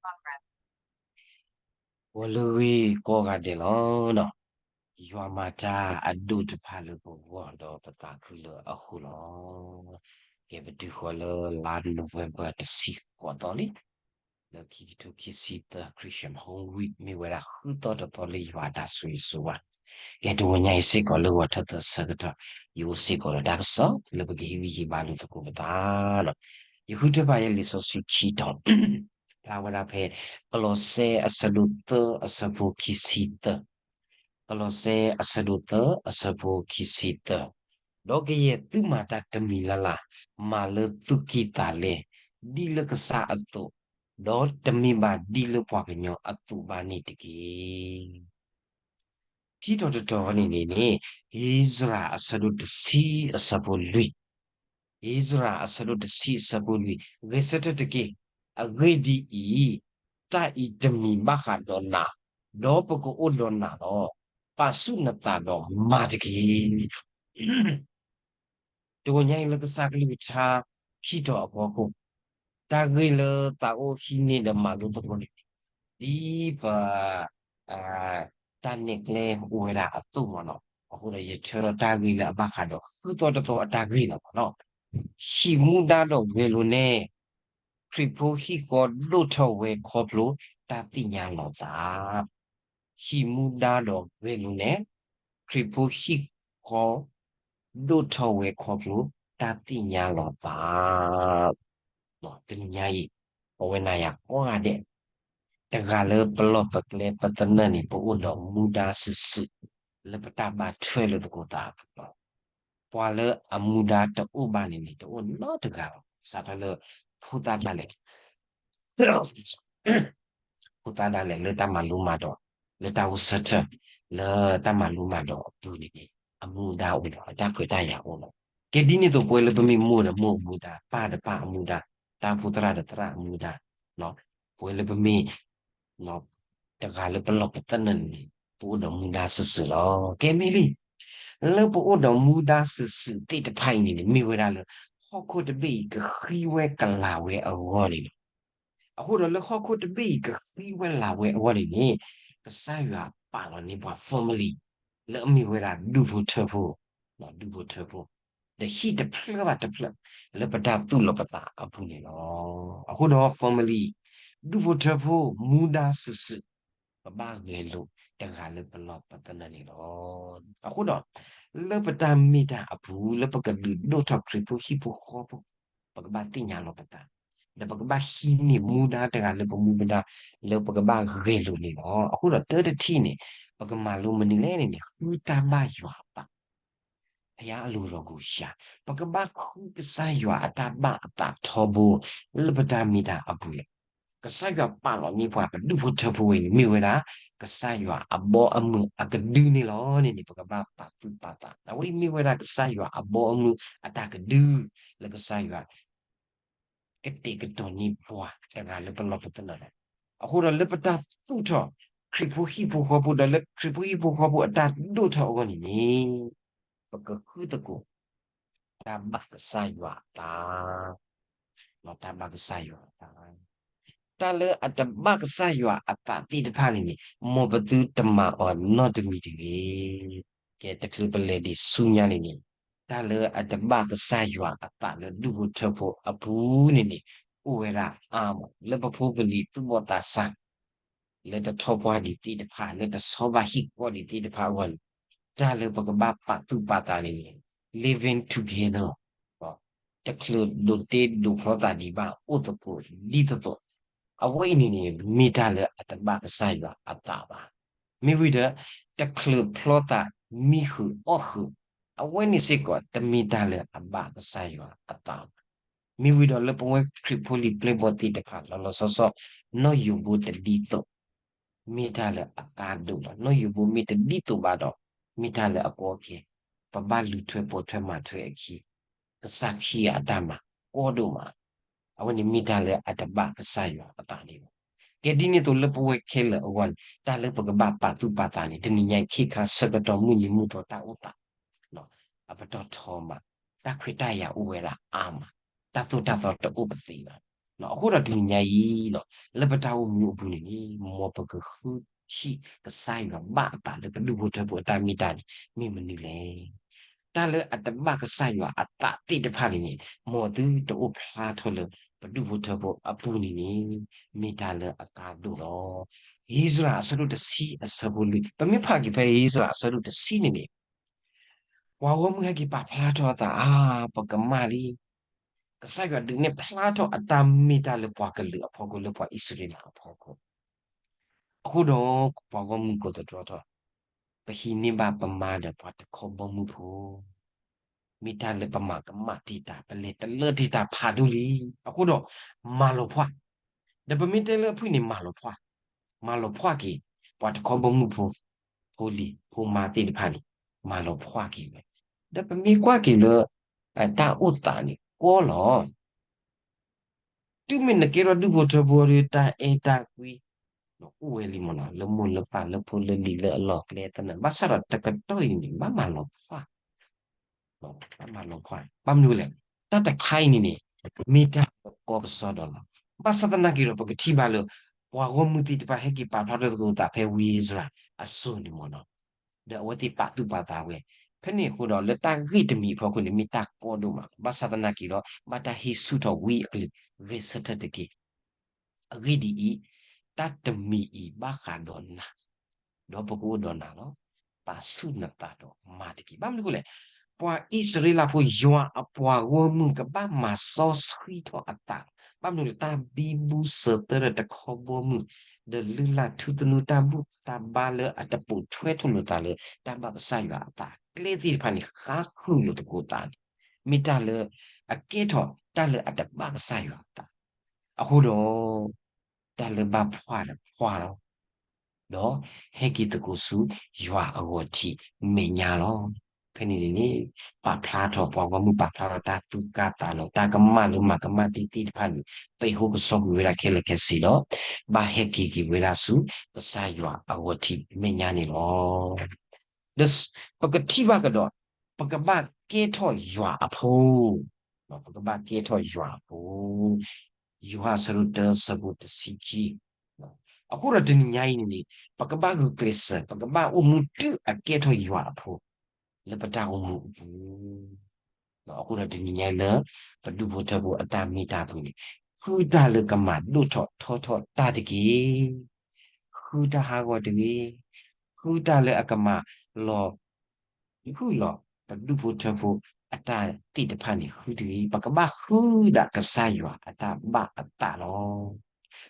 ဂီၤလၢအဂ့ၤကိးဂၤဒဲးလီၤ. ယွၤမၤတၢ်အဒိၣ်တဖၣ်လၢပဂီၢ်ဒီးပသးခုလၢအဃိလီၤ. ကဲ ပတုၤဃီၤလၢလါ November တဆံဃိးသီလံ လၢခံကထိခံဆံသၢ Christian Home Week မ့ၢ်ဝဲဒၣ်ဃုသီတသီလၢယွၤအတၢ်ဆိၣ်ဂ့ၤဆိၣ်ဝါ. ကဲ တဂီၤညါအံၤစ့ၢ်ကီးလၢဂီၤထၢသၢဆၢကတီၢ် ယအိၣ်စ့ၢ်ကီးဒီးတၢ်ကစီၣ်လၢပကဟ့ၣ်ဂံၢ်ဟ့ၣ်ဘါလိာ်သကိးပသးလီၤ. ယဃုထၢဘၣ်ယဲလံာ်စီဆှံခံတီၤ ဖျါဝဲဒၣ်ဖဲ ကလီးစဲအဆၢဒိၣ်သၢအဆၢဖိခံဆံသၢ, ကလီးစဲအဆၢဒိၣ်သၢအဆၢဖိခံဆံသၢ, ဒီးကယဲၢ်သုမၤတၢ်တမံၤလၢ်လၢ် မၤလၢသုးက့သးလဲ, ဒ်လၢကစၢ်အသိး, ဒီးတမ့ၢ်ဘၣ်ဒ်လၢပှၤကညီအသိးဘၣ်န့ၣ်တက့ၢ်. ခံတီၤတတီၤန့ၣ်န့ၣ် ဧ့စရၤအဆၢဒိၣ်တဆံအဆၢဖိလွံၢ်, ဧ့စရၤအဆၢဒိၣ်တဆံအဆၢဖိလွံၢ်, ဂဲၤဆၢထၢၣ်တက့ၢ်. အဂ့ၢ်ဒ်အံၤ, တၢ်အံၤတမံၤဘၣ်ဃးဒီးနၤ, ဒီးပကအိၣ်ဒီးနၤလီၤ. ပာ်ဆူၣ်နသးဒီးမၤတက့ၢ်. တဂီၤညါအံၤလၢကစၢ်ကလုၢ်ကထါ ခံတီၤအဖီခိၣ်, တၢ်ဂ့ၢ်လၢသးအိၣ်ဟံးန့ၢ်ဒီးမၤလိသကိးန့ၣ် ဒ်ပ တၢ်နဲၣ်ကျဲအိၣ်ဝဲဒၣ်အသိးမ့ၢ်နီၤ, အဃိဒီးယဆၢထၢၣ်တၢ်ဂ့ၢ်လၢအဘၣ်ဃးဒီးဃုသီတသီအတၢ်ဂ့ၢ်လီၤမ့ၢ်နီၤ. ဟံၣ်မူဒါဒီးဂဲၤလိာ်နဲၣ်, ခရံာ်ဖိဟံၣ်ဃီဒိၣ်ထီၣ်ဝဲခီဖျိတၢ်သ့ၣ်ညါလီၤသး ဟံၣ်မူဒါဒီးဂဲၤလိာ်နဲၣ်, ခရံာ်ဖိဟံၣ်ဃီ ဒိၣ်ထီၣ်ဝဲခီဖျိတၢ်သ့ၣ်ညါလီၤသး. တနံၤညါအံၤ, ပဝဲနၤယၤကိးဂၤဒဲး, တဂၤလၢပလီၢ်ပကျဲပသနၢၣ်န့ၣ် ပအိၣ်ဒီးမူဒါစုာ်စုာ် လၢပတၢ်ဘၣ်ထွဲလိာ်သကိးသးအပူၤလီၤ. ပှၤလၢအမူဒါတအိၣ်ဘၣ်န့ၣ်န့ၣ် တအိၣ်နီတဂၤလီၤ. စးထီၣ်လၢ ဖိသၣ်ဒၣ်လဲာ် ဖိသၣ်ဒၣ်လဲာ်လၢတၢ်မၤလိမၤဒိး, လၢတၢ်အိၣ်ဆၢထၢၣ်, လၢတၢ်မၤလိမၤဒိးအပူၤန့ၣ်န့ၣ် အမူဒါအိၣ်လီၤ, အတၢ်ခွဲးတၢ်ယာ်အိၣ်လီၤ. ကဲဒ်န့ၣ်အသိးပဝဲလၢပမ့ၢ်မိၢ်ဒီးမိၢ်အမူဒါ, ပၢ်ဒီးပၢ်အမူဒါ, တၢ်အိၣ်ဖှိၣ်သရၣ်ဒီးသရၣ်အမူဒါ, ပဝဲလၢပမ့ၢ် တဂၤလၢပလီၢ်ပသနၢၣ်န့ၣ်န့ၣ် ပအိၣ်ဒီးမူဒါစုာ်စုာ်လီၤ. ကဲမ့ၢ်လံ, လၢပအိၣ်ဒီးမူဒါစုာ်စုာ်သ့ၣ်တဖၣ်အံၤန့ၣ်န့ၣ် မ့ၢ်ဝဲဒၣ်လၢ ဟီၣ်ခိၣ်တဘ့ၣ်အံၤကဃံဝဲကလၤဝဲအဂီၢ်န့ၣ်လီၤ. အဃိဒီးလၢဟီၣ်ခိၣ်တဘ့ၣ်အံၤကဃံဝဲလၤဝဲအဂီၢ်န့ၣ်န့ၣ် ကစၢ်ယွၤပာ်လီၤန့ၢ်ပှၤ family လၢအမ့ၢ်ဝဲဒၣ်ဒူၣ်ဖိထၢဖိ, ဒူၣ်ဖိထၢဖိ ဒီးဟံၣ်တဖျၢၣ်ဘၣ်တဖျၢၣ် လၢပတၢ်သူၣ်လီၤပသးအပူၤန့ၣ်လီၤ. အဃိဒီး family ဒူၣ်ဖိထၢဖိ မူဒါစုာ်စုာ် ပဘၣ်ဂဲၤလိာ်တဂၤလၢပလီၢ်ပသနၢၣ်န့ၣ်လီၤ. အဃိဒီး လၢပတၢ်မ့ၢ်တၢ်အပူၤ လၢပကဒုးဒိၣ်ထီၣ်ခရံာ်ဖိဟံၣ်ဖိဃီဖိ ပကဘၣ်သ့ၣ်ညါလီၤပသး, ဒီးပကဘၣ်ဟံးန့ၢ်မူဒါတဂၤလၢပမူပဒါ လၢပကဘၣ်ဂဲၤလိာ်န့ၣ်လီၤ. အဃိဒီးတၢတထံၣ်န့ၣ် ပကမၤလိမနုၤလဲၣ်န့ၣ်န့ၣ် ဃုတၢ်ဘၣ်ယွၤအသး ဖယါအလိၤလီၤကိၤယၤ, ပကဘၣ်ဃုကစၢ်ယွၤအတၢ်ဘၣ်အသးထီဘိ လၢပတၢ်မ့ၢ်တၢ်အပူၤလဲၣ်. ကစၢ်ယွၤပာ်လီၤန့ၢ်ပှၤပဒူၣ်ဖိထၢဖိဝဲန့ၣ် မ့ၢ်ဝဲဒၣ် ကစၢ်ယွၤအဘီအမုၢ်အကဒုန့ၣ်လီၤန့ၣ်န့ၣ် ပကဘၣ်ပာ်သူၣ်ပာ်သး. အဝဲအံၤမ့ၢ်ဝဲဒၣ်ကစၢ်ယွၤအဘီအမုၢ်အတၢ်ကဒု လၢကစၢ်ယွၤ ကတဲာ်ကတီၤန့ၢ်ပှၤတဂၤလၢပလီၢ်ပသနၢၣ်န့ၣ်. အဃိဒီးလၢပတၢ်သူၣ်ထီၣ် ခရံာ်ဖိဟံၣ်ဖိဃီဖိ ဒီးလၢခရံာ်ဖိဟံၣ်ဖိဃီဖိအတၢ်ဒိၣ်ထီၣ်အဂီၢ်န့ၣ်န့ၣ် ပကဃုသကိး တၢ်ဘၣ်ကစၢ်ယွၤအသး, တၢ်ဘၣ်ကစၢ်ယွၤအသး, တၢ်လၢအတဘၣ်ကစၢ်ယွၤအသးသ့ၣ်တဖၣ်န့ၣ်န့ၣ် မ်ပသုတမၤအီၤနီတမံၤတဂ့ၤ. ကဲ တချုးပလဲၤဒံးဆူညါန့ၣ်န့ၣ် တၢ်လၢအတဘၣ်ကစၢ်ယွၤအသးလၢဒူၣ်ဖိထၢဖိအပူၤန့ၣ်န့ၣ် အိၣ်ဝဲဒၣ်အါမး လၢပဖိပလံၤသူၣ်ဘီၣ်သးစၢ် လၢတထီၣ်ပှၢ်ဒံးသ့ၣ်တဖၣ် လၢတဆီဘၣ်ဟံၣ်ဃီဒံးသ့ၣ်တဖၣ်အဂီၢ်န့ၣ် တၢ်လၢပကဘၣ်ပာ်သူၣ်ပာ်သးန့ၣ်န့ၣ် living together တချုးဒိးတ့ဒိးဖျီသးဒံးဘၣ် အိၣ်သကိးဒ်သိးသိး, အဝဲအံၤန့ၣ်န့ၣ် မ့ၢ်တၢ်လၢအတဘၣ်ကစၢ်ယွၤအသးဘၣ်. မ့ၢ်ဝံၤဒီး တချုးဖျီသးမံဃုာ်အီၣ်ဃုာ်, အဝဲန့ၣ်စ့ၢ်ကီး တမ့ၢ်တၢ်လၢအဘၣ်ကစၢ်ယွၤအသးဘၣ်. မ့ၢ်ဝံၤဒီးလၢပဝဲခရံာ်ဖိလံၤပျဲၢ်ဘီၣ်သ့ၣ်တဖၣ် လီၤလီၤဆီဆီ နီၣ်ယိၤဘိတဒ်သိး မ့ၢ်တၢ်လၢအကါဒိၣ်လီၤ. နီၣ်ယိၤဘိမ့ၢ်တဒ်သိးဘၣ်ဒီး မ့ၢ်တၢ်လၢအကီအခဲ, ပဘၣ်လူၤထွဲပိာ်ထွဲမၤထွဲအခံ, ကစၢ်ခံဂၤအတၢ်မၤကီဒိၣ်မး, အဝဲန့ၣ်မ့ၢ်တၢ်လၢအတဘၣ်ကစၢ်ယွၤအသးန့ၣ်လီၤ. ကဲဒ်န့ၣ်အသိးလၢပဝဲခဲလၢာ်အဂီၢ်န့ၣ် တၢ်လၢပကဘၣ်ပာ်သူၣ်ပာ်သးန့ၣ် တနံၤညါအံၤခ့ခါဆၢကတီၢ်မုၢ်နံၤမုၢ်သီတၢ်အိၣ်သး အပတီၢ်ထီမး, တၢ်ခွဲးတၢ်ယာ်အိၣ်ဝဲဒၣ်အါမး, တၢ်သိၣ်တၢ်သီတအိၣ်ပသ့ဘၣ်. အဃိဒီးတနံၤညါအံၤ လၢပတၢ်အိၣ်မူအပူၤန့ၣ်န့ၣ် မ်ပကဃုထံၣ်ကစၢ်ယွၤဘၣ်အသးလၢပဒူၣ်ဖိထၢဖိအတၢ်မ့ၢ်တၢ်န့ၣ် မ့ၢ်မနုၤလဲၣ်. တၢ်လၢအတဘၣ်ကစၢ်ယွၤအသးသ့ၣ်တဖၣ်န့ၣ်န့ၣ် မ်သုတအိၣ်ဖျါထီၣ်လၢပဒူၣ်ဖိထၢဖိအပူၤန့ၣ်န့ၣ် မ့ၢ်တၢ်လၢအကါဒိၣ်လီၤ. ဧ့စြၤအဆၢဒိၣ်တဆံအဆၢဖိလွံၢ်, ပမ့ၢ်ဖးက့ၤဖဲဧ့စြၤအဆၢဒိၣ်တဆံန့ၣ်န့ၣ် ပှၤဂီၢ်မုၢ်ဟဲက့ၤပာ်ဖျါထီၣ်အသး အါ ပကမၣ်လံ. ကစၢ်ယွၤဒုးနဲၣ်ဖျါထီၣ်အတၢ်မ့ၢ်တၢ်လၢပှၤကလုာ်အဖီခိၣ် လၢပှၤအံၣ်စရ့လးအဖီခိၣ်, အဃိဒီးပှၤဂီၢ်မုၢ်ကိးသတြီထီၣ်, ပဟံးန့ၢ်ဘၣ်ပမါဒီးပှၤတခီဘီမုၢ်ဖိ, မ့ၢ်တၢ်လၢပမၤကမၣ်တ့ၢ်တၢ် ပလဲၤတလၢတ့ၢ်တၢ်ဖးဒိၣ်လံ, အဃိဒီးမၤလီၤဖှၣ်, ဒီးပမ့ၢ်တဲလၢအဖုၣ်န့ၣ် မၤလီၤဖှၣ်, မၤလီၤဖှၣ်က့ၤ ပှၤတခီဘီမုၢ်ဖိ, ဖိလံၤဖိမါသ့ၣ်တဖၣ်န့ၣ် မၤလီၤဖှၣ်က့ၤဝဲ, ဒီးပမ့ၢ်ကွၢ်က့ၤလၢ တၢ်အိၣ်သးန့ၣ် ကီလီၤ တုၤမ့ၢ်နကဲထီၣ်ဒူၣ်ဖိထၢဖိဒီး တၢ်အဲၣ်တၢ်ကွံ အိၣ်ဝဲလံမ့ၢ်နီၤ, လၢမိၢ်လၢပၢ်လၢဖိလၢလံၤလၢအလီၢ်ကျဲသနၢၣ်, ဘၣ်ဆၣ်ဒီးတကတီၢ်အံၤန့ၣ် ဘၣ်မၤလီၤဖှၣ်, ဘၣ်မၤလီၤဖှၣ်, ဘၣ်မနုၤလဲၣ်, တၢ်တခါအံၤန့ၣ်န့ၣ် မ့ၢ်တၢ်ကီကစီဒီလီၤ. ဘၣ်ဆၣ်သနာ်က့ဒီး ပကထံၣ်ဘၣ်လၢ ပှၤဂီၢ်မုၢ်သ့ၣ်တဖၣ်ဟဲက့ၤပာ်ဖျါထီၣ်သကိးသးဖဲဝံအံၣ်စရ့လးအစိၤန့ၣ်မ့ၢ်နီၤ, ဒီးအဝဲသ့ၣ်ပာ်သူၣ်ပာ်သးဝဲ, ဖဲန့ၣ်အဃိဒီး လၢတၢ်ဂ့ၢ်တမံၤအဖီခိၣ်န့ၣ် မ့ၢ်တၢ်ကီဒိၣ်မး, ဘၣ်ဆၣ်သနာ်က့ဒီး ဘၣ်တၢ်ဟ့ၣ်ဆူၣ်ထီၣ်ဝံအကလုာ်ဂဲၤဆၢထၢၣ်တက့ၢ်. အဂ့ၢ်ဒ်အံၤ, တၢ်တမံၤအံၤဘၣ်ဃးဒီးနၤ, ဒီးပကအိၣ်ဒီးနၤလီၤ. ပာ်ဆူၣ်နသးဒီးမၤတက့ၢ်. ဘၣ်မနုၤအဃိလဲၣ်, ပှၤအံၣ်စရ့လးဖိ ယွၤအပှၤဂီၢ်မုၢ်ကဘၣ်မၤစီဆှံထီၣ်အသး, ဘၣ်မနုၤလဲၣ်, တၢ်ဘံဘူစၢၤသၢဒီးတခီဘီမုၢ်, ဒီးလုၢ်လၢ်ထူသနူတၢ်ဘူၣ်တၢ်ဘါလၢအတပိာ်ထွဲထီၣ်လိာ်သးလၢ တၢ်ဘၣ်ကစၢ်ယွၤအသးကျဲသ့ၣ်တဖၣ်န့ၣ် ဃါဃုာ်လိာ်သကိးသးန့ၣ်, မ့ၢ်တၢ်လၢ အကဲထီၣ်တၢ်လၢအတဘၣ်ကစၢ်ယွၤအသး, အဃိဒီး တၢ်လၢဘၣ်ဖှၣ်ဒီးဖှၣ်လီၤ. ဒီးဟဲက့ၤသကိးဆူယွၤအဂီၢ်ထံးမဲာ်ညါလီၤ. ဖဲန့ၣ်န့ၣ် ပာ်ဖျါထီၣ် ပှၤဂီၢ်မုၢ်ပာ်ဖျါထီၣ်တၢ်သူၣ်ကၢ်သးလီၤ တၢ်ကမၣ်လၢမၤကမၣ်တ့ၢ်သ့ၣ်တဖၣ်န့ၣ် ပဟံးဃီကစီကွံာ်ဝဲဒၣ်ခဲလၢာ်ခဲဆ့ဒီး ဘၣ်ဟဲက့ၤက့ၤဝဲဒၣ်ဆူကစၢ်ယွၤအဂီၢ်ထံးမဲာ်ညါန့ၣ်လီၤ. ဒီးပကထံၣ်ဘၣ်ကဒီး ပကဘၣ်ကဲထီၣ်ယွၤအဖိ, ပကဘၣ်ကဲထီၣ်ယွၤအဖိ, ယိၤဟၣ်အဆၢဒိၣ်တၢ အဆၢဖိတဆံခံ, အဃိဒီးတနံၤညါအံၤန့ၣ်န့ၣ် ပကဘၣ်ဂုာ်ကျဲးစၢး ပကဘၣ်အိၣ်မူတုၤအကဲထီၣ်ယွၤအဖိ လၢပတၢ်အိၣ်မူအပူၤ အဃိဒီးတနံၤညါအံၤလၢ ပဒူၣ်ဖိထၢဖိအတၢ်မ့ၢ်တၢ်ပူၤန့ၣ် ဃုတၢ်လၢကမၤဒိၣ်ထီၣ်ထီထီၣ်တၢ်တက့ၢ်. ဃုတၢ်ဟးဂီၤတဂ့ၤ. ဃုတၢ်လၢအကမၤလီၤ ဃုာ်လီၤ ပဒူၣ်ဖိထၢဖိအတၢ်သ့ၣ်တဖၣ်န့ၣ် ဃုတဂ့ၤ. ပကဘၣ်ဃုဒၣ်ကစၢ်ယွၤအတၢ်ဘၣ်အသးလီၤ.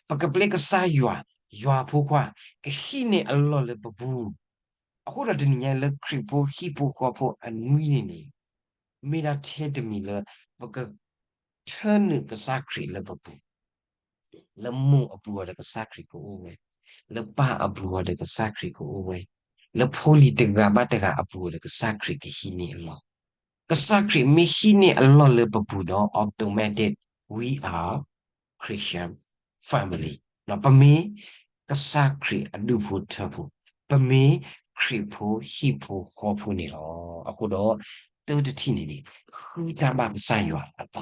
ပကပျဲကစၢ်ယွၤ, ယွၤဖိခွါ ကဟံးန့ၢ်အလီၢ်လၢပပူၤ. အဃိဒီးတနံၤညါလၢခရံာ်ဖိဟံၣ်ဖိဃီဖိအနွံန့ၣ်န့ၣ် မ့ၢ်ဒၣ်ထဲတမံၤလၢ ပက ထၢနုာ်ကစၢ်ခရံာ်လၢပပူၤ, လၢမိၢ်အပူၤအီၤဒီးကစၢ်ခရံာ်ကအိၣ်ဝဲ, လၢပၢ်အပူၤအီၤဒီးကစၢ်ခရံာ်ကအိၣ်ဝဲ, လၢဖိလံၤတဂၤဘၣ်တဂၤအပူၤအီၤဒီးကစၢ်ခရံာ်ကဟံးန့ၢ်အလီၢ်. ကစၢ်ခရံာ်မ့ၢ်ဟံးန့ၢ်အလီၢ်လၢပပူၤဒီး automatic we are Christian family, ပမ့ၢ်ကစၢ်ခရံာ်အဒူၣ်ဖိထၢဖိ, ပမ့ၢ်ခရံာ်ဖိဟံၣ်ဖိဃီဖိန့ၣ်လီၤ. အဃိဒီး တၢတထံၣ်န့ၣ်န့ၣ် ဃုတၢ်ဘၣ်ကစၢ်ယွၤအသ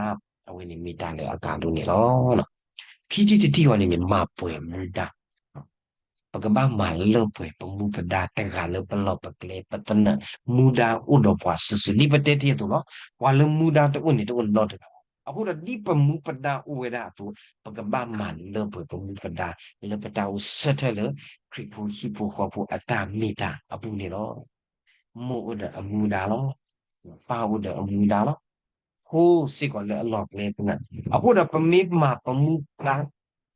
း, အဝဲန့ၣ်မ့ၢ်တၢ်လၢအကါဒိၣ်န့ၣ်လီၤ. ခံထံၣ်တထံၣ်အံၤန့ၣ်န့ၣ် မၤပှဲၤမူဒါ ပကဘၣ်မၤလၢပှဲၤပမူပဒါတဂၤလၢပလီၢ်ပကျဲပသနၢၣ်, မူဒါအိၣ်ဒီးပှၤစုာ်စုာ် ဒ်ပတဲတ့ၢ်အသိးလီၤ. ပှၤလၢမူဒါတအိၣ်န့ၣ် တအိၣ်နီတဂၤဘၣ်. အဃိဒီးဒ်ပမူပဒါအိၣ်ဝဲဒၣ်အသိး ပကဘၣ်မၤလၢပှဲၤပမူပဒါ လၢပတၢ်အိၣ်ဆၢထၢၣ်လၢ ခရံာ်ဖိဟံၣ်ဖိဃီဖိအတၢ်မ့ၢ်တၢ်အပူၤန့ၣ်လီၤ. မိၢ်အိၣ်ဒီးအမူဒါလီၤ. ပၢ်အိၣ်ဒီးအမူဒါလီၤ. ဖိစ့ၢ်ကီးလၢအလီၢ်ကျဲသနၢၣ်, အဃိဒီးပမ့ၢ်မၤပမူဒါ,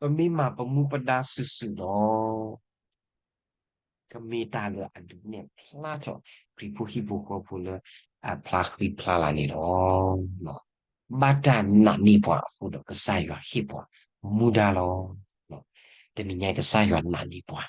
ပမ့ၢ်မၤပမူပဒါစုာ်စုာ်ဒီး ကမ့ၢ်တၢ်လၢအဒုးနဲၣ်ဖျါထီၣ် ခရံာ်ဖိဟံၣ်ဖိဃီဖိလၢအဖျါဃံဖျါလၤန့ၣ်လီၤ. ဘၣ်တၢ်နာ်န့ၢ်ပှၤအဃိဒီးကစၢ်ယွၤဟ့ၣ်ပှၤမူဒါလီၤ. တနံၤညါကစၢ်ယွၤနာ်န့ၢ်ပှၤ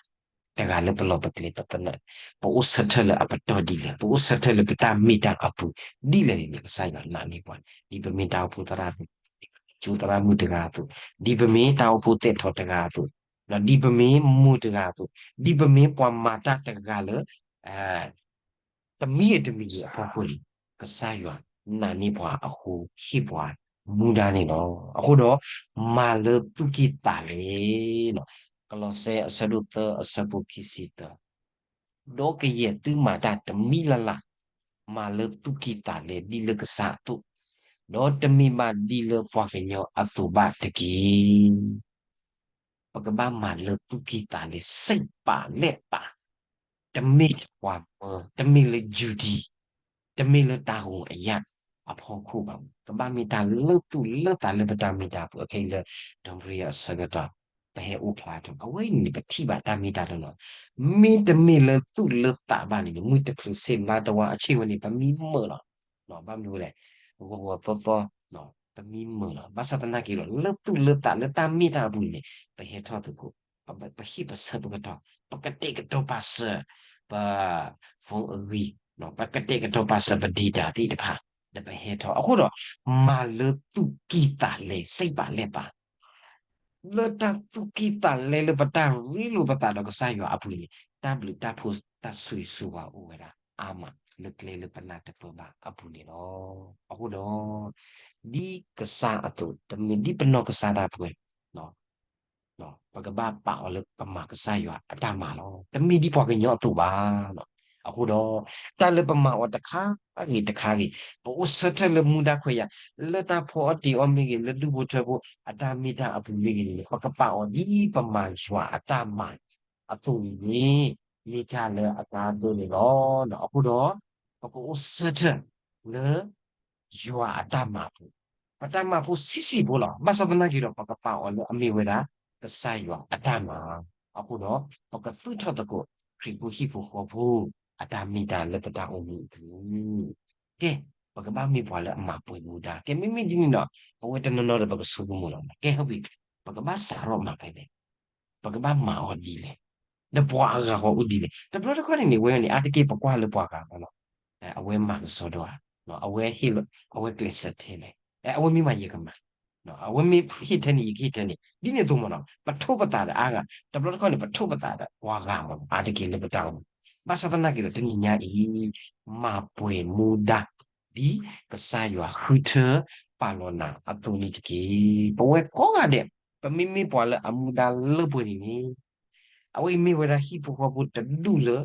တဂၤလၢပလီၢ်ပကျဲပသနၢၣ်, ပအိၣ်ဆၢထၢၣ်လၢအပတီၢ်ဒ်လဲၣ်, ပအိၣ်ဆၢထၢၣ်လၢပတၢ်မ့ၢ်တၢ်အပူၤဒ်လဲၣ်န့ၣ်န့ၣ် ကစၢ်ယွၤနာ်န့ၢ်ပှၤ, ဒ်ပမ့ၢ်တၢ်အိၣ်ဖှိၣ်သရၣ်, ကၠိသရၣ်မုၣ်တဂၤအသိး, ဒ်ပမ့ၢ်တၢ်အိၣ်ဖှိၣ်သဲးထီၣ်တဂၤအသိး, ဒ်ပမ့ၢ်မိၢ်တဂၤအသိး, ဒ်ပမ့ၢ်ပှၤမၤတၢ်တဂၤလၢ တမံၤဂ့ၤတမံၤဂ့ၤအဖီခိၣ်န့ၣ် ကစၢ်ယွၤနာ်န့ၢ်ပှၤအဃိ ဟ့ၣ်ပှၤ မူဒါန့ၣ်လီၤ. အဃိဒီး မၤလၢသူၣ်ကံၢ်သးလဲ, ကလီးစဲအဆၢဒိၣ်သၢအဆၢဖိခံဆံသၢ, ဒီးကယဲၢ်သုမၤတၢ်တမံၤလၢ်လၢ်, မၤလၢသူၣ်ကံၢ်သးလဲဒ်လၢကစၢ်အသိး, ဒီးတမ့ၢ်ဘၣ်ဒ်လၢပှၤကညီအသိးဘၣ်တက့ၢ်. ပကဘၣ်မၤလၢသူၣ်ကံၢ်သးလဲ စိတ်ပါလက်ပါ, တမ့ၢ်လၢပှၤမၢ, တမ့ၢ်လၢ duty, တမ့ၢ်လၢတၢ်ဂီၤအယၢ်အဖီခိၣ်ဘၣ်. ကဘၣ်မ့ၢ်တၢ်လၢသူၣ်လၢသးလၢပတၢ်မ့ၢ်တၢ်ပူၤ အခဲအံၤလၢ ဒီပြံအဆၢကတီၢ် ပဟဲအိၣ်ဖျါထီၣ် အဝဲအံၤန့ၣ် ပထံၣ်ဘၣ်တၢ်မ့ၢ်တၢ်တီနီၤ, မ့တမ့ၢ်လၢသူၣ်လၢသးဘၣ်န့ၣ် မုၢ်တချုးဆ့ဘျါတဝါအဆ့ၣ်ဝဲန့ၣ် ပမံမုာ်လီၤ. ဘၣ်မနုၤလဲၣ်, ဂီၤဂီၤသီသီ ပမံမုာ်လီၤ. ဘၣ်ဆၣ်သနာ်က့ဒီး လၢသူၣ်လၢသးလၢတၢ်မ့ၢ်တၢ်အပူၤန့ၣ် ပဟဲထီၣ်သကိး, ပဟ့ၣ်ပဆၢပကတီၢ်, ပကတဲာ်ကတီၤပာ်စၢၤ ပ phone အဂံၢ်, ပကတဲာ်ကတီၤပာ်စၢၤပ data သ့ၣ်တဖၣ် ဒီးပဟဲထီၣ်. အဃိဒီး မၤလၢသူၣ်ကံၢ်သးလဲ စိတ်ပါလက်ပါ လၢတၢ်သူၣ်ကံၢ်သးလဲလၢပတၢ်ရ့လိာ်ပသးဒီးကစၢ်ယွၤအပူၤန့ၣ် တၢ်ဘျုးတၢ်ဖှိၣ်တၢ်ဆိၣ်ဂ့ၤဆိၣ်ဝါအိၣ်ဝဲဒၣ်အါမး လၢကျဲလၢပနၢ်တပၢၢ်ဘၣ်အပူၤန့ၣ်လီၤ. အဃိဒီး ဒ်ကစၢ်အသိး တမ့ၢ်ဒ်ပနီၢ်ကစၢ်ဒၣ်ပှဲၤ ပကဘၣ်ပာ်အီၤလၢပမၤကစၢ်ယွၤအတၢ်မၤလီၤ. တမ့ၢ်ဒ်ပှၤကညီအသိးဘၣ်. အဃိဒီး တၢ်လၢပမၤအီၤတခါဂ့ၤတခါဂ့ၤ, ပအိၣ်ဆၢထၢၣ်လၢမူဒါခွဲးယာ်, လၢတၢ်ဖီအီၣ်တ့ၤအီၣ်မ့ၢ်ဂ့ၤ, လၢဒူၣ်ဖိထၢဖိအတၢ်မ့ၢ်တၢ်အပူၤမ့ၢ်ဂ့ၤန့ၣ် ပကပာ်အီၤဒ်ပမၤယွၤအတၢ်မၤအသိးန့ၣ် မ့ၢ်တၢ်လၢအကါဒိၣ်န့ၣ်လီၤ. အဃိဒီး ပကအိၣ်ဆၢထၢၣ်လၢ ယွၤအတၢ်မၤအပူၤ, ပတၢ်မၤဖိဆံးဆံးဖိလီၤ. ဘၣ်ဆၣ်သနာ်က့ဒီး ပကပာ်အီၤလၢအမ့ၢ်ဝဲဒၣ် ကစၢ်ယွၤအတၢ်မၤ, အဃိဒီး ပကသူၣ်ထီၣ်သကိး ခရံာ်ဖိဟံၣ်ဖိဃီဖိ အတၢ်မ့ၢ်တၢ်လၢပတၢ်အိၣ်မူအပူၤ, ကဲ ပကဘၣ်မ့ၢ်ပှၤလၢအမၤပှဲၤမူဒါ. ကဲ မ့မ့ၢ်ဒ်န့ၣ်ဒီး အဝဲတနီၤနီၤဒီး ပကဆိကမိၣ်လီၤ. ကဲ ဟုတ်ပြီ, ပကဘၣ်စးထီၣ်မၤဖဲလဲၣ်, ပကဘၣ်မၤအီၤဒ်လဲၣ်, ဒီးပှၤအဂၤဃီအိၣ်ဒ်လဲၣ်. တဘျီတခီၣ်န့ၣ်န့ၣ် ဝဲန့ၣ် အါတက့ၢ်ပကွၢ်လၢပှၤဂၤဃီလီၤ. အဝဲမၤကစီဒီဧါ, အဝဲဟ့ၣ်လီၤ, အဝဲကျဲးစၢးထဲလဲၣ်, အဝဲမ့ၢ်မၤယကမၤ, အဝဲမ့ၢ်ဟ့ၣ်ထဲန့ၣ် ယကဟ့ၣ်ထဲန့ၣ် ဒ်န့ၣ်အသိးမ့ၢ်နီၤ. ပထိၣ်ပသးဒီးအါဂၤ, တဘျီတခီၣ်န့ၣ် ပထိၣ်ပသးဒီးပှၤဂၤမ့ၢ်နီၤ, အါတက့ၢ်လၢပတၢ်အိၣ်မူ. ဘၣ်ဆၣ်သနာ်က့ဒီး တနံၤညါအံၤ မၤပှဲၤမူဒါ ဒ်ကစၢ်ယွၤဃုထၢပာ်လီၤနၤအသိးန့ၣ်တက့ၢ်. ပဝဲကိးဂၤဒဲး ပမ့မ့ၢ်ပှၤလၢအမူဒါလၢပှဲၤန့ၣ်န့ၣ် အဝဲအံၤမ့ၢ်ဝဲဒၣ်ဟံၣ်ဖိဃီဖိတဒူၣ်လၢ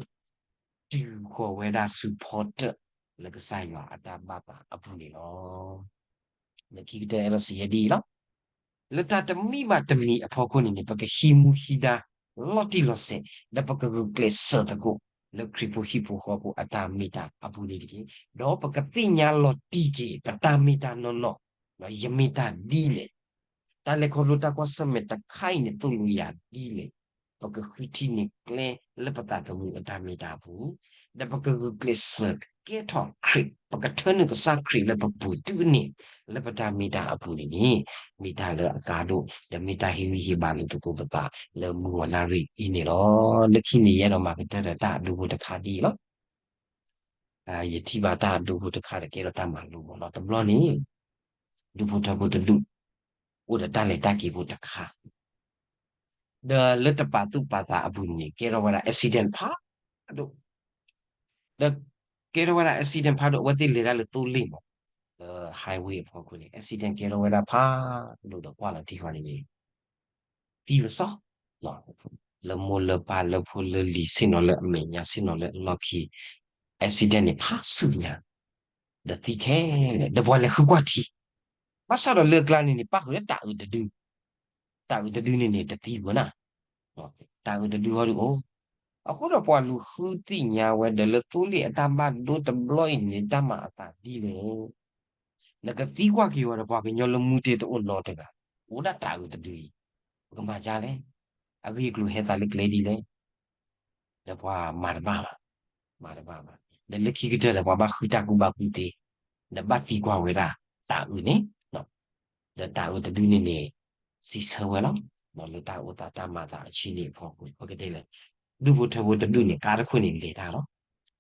တုၤဃီၤဝဲဒၣ်ဆူဖီတၢၣ်လၢကစၢ်ယွၤအတၢ်ဘၣ်သးအပူၤန့ၣ်လီၤ. လၢခံကတၢၢ်အဲၣ်ဒိးစံးယဲဒ်အံၤလီၤ. လၢတၢ်တမံၤဘၣ်တမံၤအဖီခိၣ်န့ၣ်န့ၣ် ပကဟံးမူဟံးဒါလီၤတံၢ်လီၤဆဲး ဒီးပကဂုာ်ကျဲးစၢးသကိး လၢခရံာ်ဖိဟံၣ်ဖိဃီဖိအတၢ်မ့ၢ်တၢ်အပူၤန့ၣ်တက့ၢ်. ဒီးပကသ့ၣ်ညါလီၤတံၢ်က့ၤ ပတၢ်မ့ၢ်တၢ်နီၢ်နီၢ်, ယမ့ၢ်တၢ်ဒ်လဲၣ် တၢ်လဲၤခီဖျိတၢ်ကွၢ်ဆၢၣ်မဲာ်တခါအံၤန့ၣ် သိၣ်လိယၤဒ်လဲၣ်. ပကဃုထံၣ်န့ၢ်ကျဲလၢပသးသမူအတၢ်မ့ၢ်တၢ်အပူၤ, ဒီးပကဂုာ်ကျဲးစၢးကဲထီၣ်ခရံာ်, ပကထၢနုာ်ကစၢ်ခရံာ်လၢပပူၤတုၤန့ၣ် လၢပတၢ်မ့ၢ်တၢ်အပူၤန့ၣ်န့ၣ် မ့ၢ်တၢ်လၢအကါဒိၣ် ဒီးမ့ၢ်တၢ်ဟ့ၣ်ဂံၢ်ဟ့ၣ်ဘါလိာ်သကိးပသး လၢမုၢ်ဝီၤနၣ်ရံၣ်အံၤန့ၣ်လီၤ. လၢခံန့ၣ် ယအဲၣ်ဒိးမၤကတၢၢ်ဒီးတၢ်အဒိဖိတခါဒ်အံၤလီၤ. ယထံၣ်ဘၣ်တၢ်အဒိဖိတခါဒီးကဲထီၣ်တၢ်မၤလိမ့ၢ်နီၤ. တဘျီန့ၣ် ဒူၣ်ဖိထၢဖိတဒူၣ် အိၣ်ဒီးတၢ်လဲၤတၢ်က့ၤဖိတခါ, ဒီးလၢတပာ်သူၣ်ပာ်သးအပူၤန့ၣ် ကဲထီၣ်ဝဲဒၣ် accident ဖးဒိၣ်, ဒီးကဲထီၣ်ဝဲဒၣ် accident ဖးဒိၣ် အဝဲသ့ၣ်လဲၤတၢ်လၢသိလ့ၣ်မး, လၢ highway အဖီခိၣ်န့ၣ် accident ကဲထီၣ်ဝဲဒၣ်ဖးဒိၣ်ဒီးကွၢ်လီၤတံၢ်ဃီန့ၣ်န့ၣ် သံလီၤဆီ လၢမိၢ်လၢပၢ်လၢဖိလၢလံၤ ဆ့ၣ်နီၤလၢအမဲာ်ညါ ဆ့ၣ်နီၤလၢအလီၢ်ခံ accident န့ၣ် ဖးဆူညါ ဒီးသံခဲလၢာ် ဒီးပှၤလဲၤဃုကွၢ်ထံ, ဘၣ်ဆၣ်ဒီးလၢအကျါန့ၣ်န့ၣ် ပၣ်ဃုာ်လၢတၤအုးတဒု, တၤအုးတဒုန့ၣ်န့ၣ် တသံဘၣ်နၤ, တၤအုးတဒုဟီဒုးအိၣ်, အဃိဒီးပှၤလူၤဃုသ့ၣ်ညါဝဲဒီးလၢသိလ့ၣ်အတၢ်ဘၣ်ဒိတဘျီအံၤန့ၣ် တၢ်မၤအသးဒ်လဲၣ် နကသံကွၢ်က့ၤဝဲဒီးပှၤကညီလၢမူတ့ၢ်တအိၣ်နီတဂၤ, အိၣ်ဒၣ်တၤအုးတဒုအံၤ, ပကမၤဒ်လဲၣ်, အဂ့ၢ်အကျိၤဟဲသးလၢကျဲဒ်လဲၣ်, ဒီးပှၤမၤတဘၣ်ဘၣ်, မၤတဘၣ်ဘၣ်, ဒီးလၢခံကတၢၢ်ဒီးပှၤဘၣ်ဃုတၢ်ကူၣ်ဘၣ်ကူၣ်သ့, ဒီးဘၣ်သံကွၢ်ဝဲဒၣ်တၤအုးန့ၣ်, ဒီးတၤအုးတဒုန့ၣ်န့ၣ် စံးဆၢဝဲလီၤ, လၢတၢ်အိၣ်သးတၢ်မၤသးအဆံးန့ၣ်အဖီခိၣ် ပကတဲလဲၣ်, ဒူၣ်ဖိထၢဖိတဒူၣ်န့ၣ် ကါတခိၣ်န့ၣ် လဲၤတၢ်လီၤ,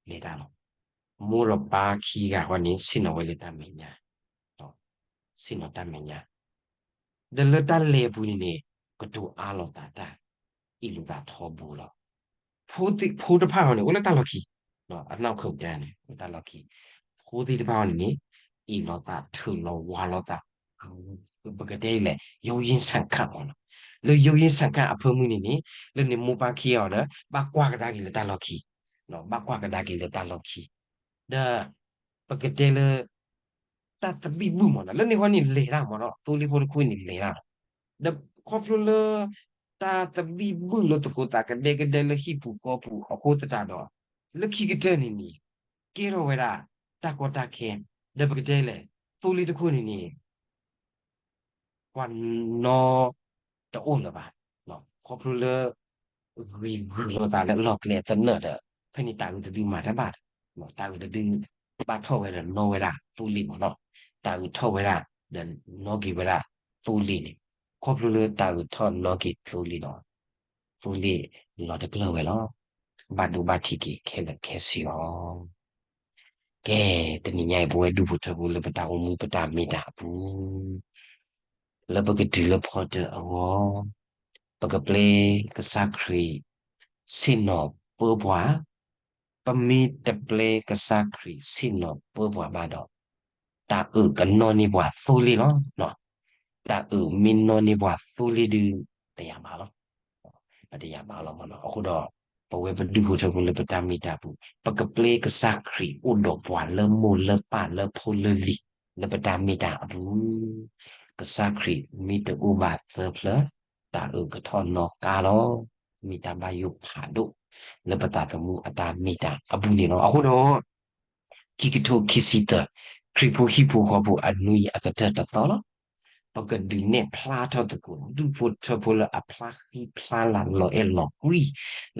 လဲၤတၢ်လီၤ, မိၢ်ဒီးပၢ်ခံဂၤဃီန့ၣ် ဆ့ၣ်နီၤဝဲလၢတၢ်မဲာ်ညါ, ဆ့ၣ်နီၤတၢ်မဲာ်ညါ, ဒီးလၢတၢ်လဲၤအပူၤန့ၣ်န့ၣ် ကတိၤအါလိာ်သးတၢ်, အ့ၣ်လိာ်သးထီဘိလီၤ. ဖိသ့ၣ်ဖိတဖၣ်ဃီန့ၣ် အိၣ်လၢတၢ်လီၢ်ခံ, အနောက်ခုံတန်းန့ၣ် အိၣ်တၢ်လီၢ်ခံ, ဖိသ့ၣ်တဖၣ်ဃီန့ၣ်န့ၣ် အ့ၣ်လိာ်သးထုးလီၤဝါလိာ်သး, ပကတဲလဲၣ် ယိယ့ဆၣ်ခၣ်မ့ၢ်နီၤ, လၢယိယ့ဆၣ်ခၣ်အဖၢမုၢ်န့ၣ်န့ၣ် လၢန့ၣ်မိၢ်ပၢ်ခံဂၤအီၤဒီး ဘၣ်ကွၢ်ကဒါက့ၤလၢတၢ်လီၢ်ခံ, ဘၣ်ကွၢ်ကဒါက့ၤလၢတၢ်လီၢ်ခံ, ဒီး ပကတဲလၢ တၢ်သဘံၣ်ဘုၣ်မ့ၢ်နီၤ လၢန့ၣ်ဃီန့ၣ်လဲၤတၢ်မ့ၢ်နီၤ သိလ့ၣ်ဖိတခိၣ်န့ၣ်လဲၤတၢ်လီၤ, ဒီးခီဖျိလၢ တၢ်သဘံၣ်ဘုၣ်လၢသကိးသးကဒဲကဒဲလၢဟံၣ်ပူၤဃီပူၤအဃိသတးဒီး လၢခံကတၢၢ်န့ၣ်န့ၣ် ကဲထီၣ်ဝဲဒၣ် တၢ်ကီတၢ်ခဲ, ဒီးပကတဲလဲၣ် သိလ့ၣ်တခိၣ်န့ၣ်န့ၣ် ပှၤနီတအိၣ်လၢၤဘၣ်, ခီဖျိလၢ ဂံၢ်ဂုၤလိာ်သးလၢအလီၢ်ကျဲသနၢၣ်ဒီး ဖဲန့ၣ်တၢ်အုးတဒုမၤတၢ်ဘၣ်ဒီး တၢ်အုးတဒု ဘၣ်ထီၣ်ဝဲဒီးနီဝဲဒၣ်သိလ့ၣ်မ့ၢ်နီၤ, တၢ်အုးထီၣ်ဝဲဒၣ် ဒီးနီက့ၤဝဲဒၣ်သိလ့ၣ်န့ၣ်, ခီဖျိလၢတၢ်အုးထီၣ်နီက့ၤသိလ့ၣ်ဒီး သိလ့ၣ်လီၤတကျၢၢ်ဝဲလီၤ. ဘၣ်ဒိဘၣ်ထံးက့ၤခဲလၢာ်ခဲဆ့လီၤ. ကဲ, တနံၤညါအံၤ ပဝဲဒူၣ်ဖိထၢဖိလၢပတၢ်အိၣ်မူပတၢ်မ့ၢ်တၢ်အပူၤ လၢပကတုၤလၢဖီတၢၣ်အဂီၢ်, ပကပျဲကစၢ်ခရံာ် ဆ့ၣ်နီၤပၢပှၤ, ပမ့ၢ်တပျဲကစၢ်ခရံာ်ဆ့ၣ်နီၤပၢပှၤဘၣ်ဒီး တၢ်အုးကနီၣ်န့ၢ်ပှၤသိလ့ၣ်လီၤ. တၢ်အုးမ့ၢ်နီၣ်န့ၢ်ပှၤသိလ့ၣ်ဒုး ပတယာ်ဘၣ်လီၤ. ပတယာ်ဘၣ်လီၤမ့ၢ်နီၤ. အဃိဒီး ပဝဲပဒူၣ်ဖိထၢဖိလၢပတၢ်မ့ၢ်တၢ်အပူၤ ပကပျဲကစၢ်ခရံာ်အိၣ်ဒီးပှၤလၢမိၢ်လၢပၢ်လၢဖိလၢလံၤ လၢပတၢ်မ့ၢ်တၢ်အပူၤ, ကစၢ်ခရံာ်မ့ၢ်တအိၣ်ဘၣ်သၢဖျၢၣ် တၢ်အုးကထီၣ်နီကါလီၤ. မ့ၢ်တၢ်ဘၣ်ယိၣ်ဖးဒိၣ် လၢပသးသမူအတၢ်မ့ၢ်တၢ်အပူၤန့ၣ်လီၤ. အဃိဒီး ခံကထိခံဆံသၢ ခရံာ်ဖိဟံၣ်ဖိဃီဖိအနွံအကတၢၢ်တသီလီၤ. ပကဒုးနဲၣ်ဖျါထီၣ်သကိး ဒူၣ်ဖိထၢဖိလၢအဖျါဃံဖျါလၤလီၤအဲၣ်လီၤကွံ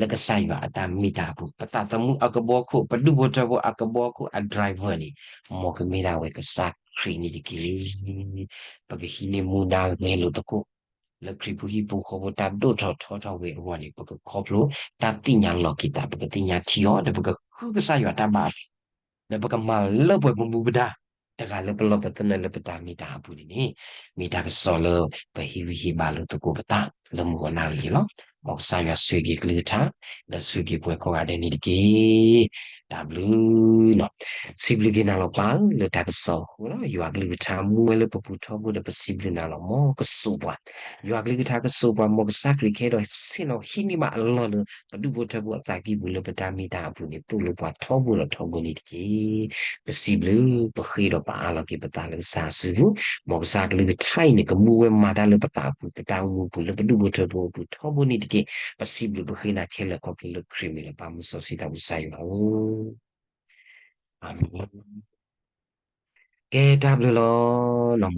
လၢကစၢ်ယွၤအတၢ်မ့ၢ်တၢ်အပူၤ ပသးသမူအကဘီခိၣ် ပဒူၣ်ဖိထၢဖိအကဘီခိၣ်အ driver န့ၣ် မ်ကမ့ၢ်ဒၣ်ဝဲကစၢ်ခရံာ်န့ၣ်တက့ၢ်. ပကဟံးန့ၢ်မူဒါဂဲၤလိာ်သကိး လၢခရံာ်ဖိဟံၣ်ဖိဃီဖိတၢ်ဒိၣ်ထီၣ်ထီထီၣ်ဝဲအဂီၢ်န့ၣ် ပကခီဖျိတၢ်သ့ၣ်ညါလီၤက့ၤသး ပကသ့ၣ်ညါထံအီၤ ဒီးပကဃုကစၢ်ယွၤတၢ်ဘၣ်အသး ဒီးပကမၤလၢပှဲၤပမူပဒါ တဂၤလၢပလီၢ်ပသနၢၣ်လၢပတၢ်မ့ၢ်တၢ်အပူၤန့ၣ်န့ၣ် မ့ၢ်တၢ်ကစီၣ်လၢပဟ့ၣ်ဂံၢ်ဟ့ၣ်ဘါလိာ်သကိးပသးလၢမုၢ်အနၣ်ရံၣ်အံၤလီၤ. မ်ကစၢ်ယွၤဆိၣ်ဂ့ၤကလုၢ်ကထါ ဒီးဆိၣ်ဂ့ၤပှၤကိးဂၤဒဲးန့ၣ်တက့ၢ်. တၢ်ဘျုး စံးဘျုးက့ၤနၤလီၤပၢ်ဧၢ လၢတၢ်ကစီၣ်အဃိလီၤ. ယွၤကလုၢ်ကထါမူဝဲလၢပပူၤထီဘိဒီး ပစံးဘျုးနၤလီၤ မ်ကစိာ်ပှၤ, ယွၤကလုၢ်ကထါကစိာ်ပှၤ မ်ကစၢ်ခရံာ်ကဟဲဒီးဆ့ၣ်နီၤဟံးန့ၢ်ဘၣ်အလီၢ်လၢ ပဒူၣ်ဖိထၢဖိအသးကံၢ်ပူၤလၢပတၢ်မ့ၢ်တၢ်အပူၤန့ၣ် သိၣ်လိပှၤထီဘိဒီးထီဘိန့ၣ်တက့ၢ်. ပစံးဘျုး ပဃ့ဒီးပအၢၣ်လီၤက့ၤပသးလၢကစၢ်အစုပူၤ, မ်ကစၢ်ကလုၢ်ကထါအံၤန့ၣ် ကမူဝဲမၤတၢ်လၢပသးအပူၤ ပတၢ်အိၣ်မူပူၤလၢပဒူၣ်ဖိထၢဖိအပူၤထီဘိန့ၣ်တက့ၢ်. ပစံးဘျုးပဃ့နၤခဲလၢာ်ခီဖျိလၢခရံာ်မ့ၢ်လၢပၢ်မုၢ်စီဆှံသးဘိကစၢ်ယွၤဧၢ, အၤမ့ၣ်. ကဲတၢ်ဘျုးလီၤ.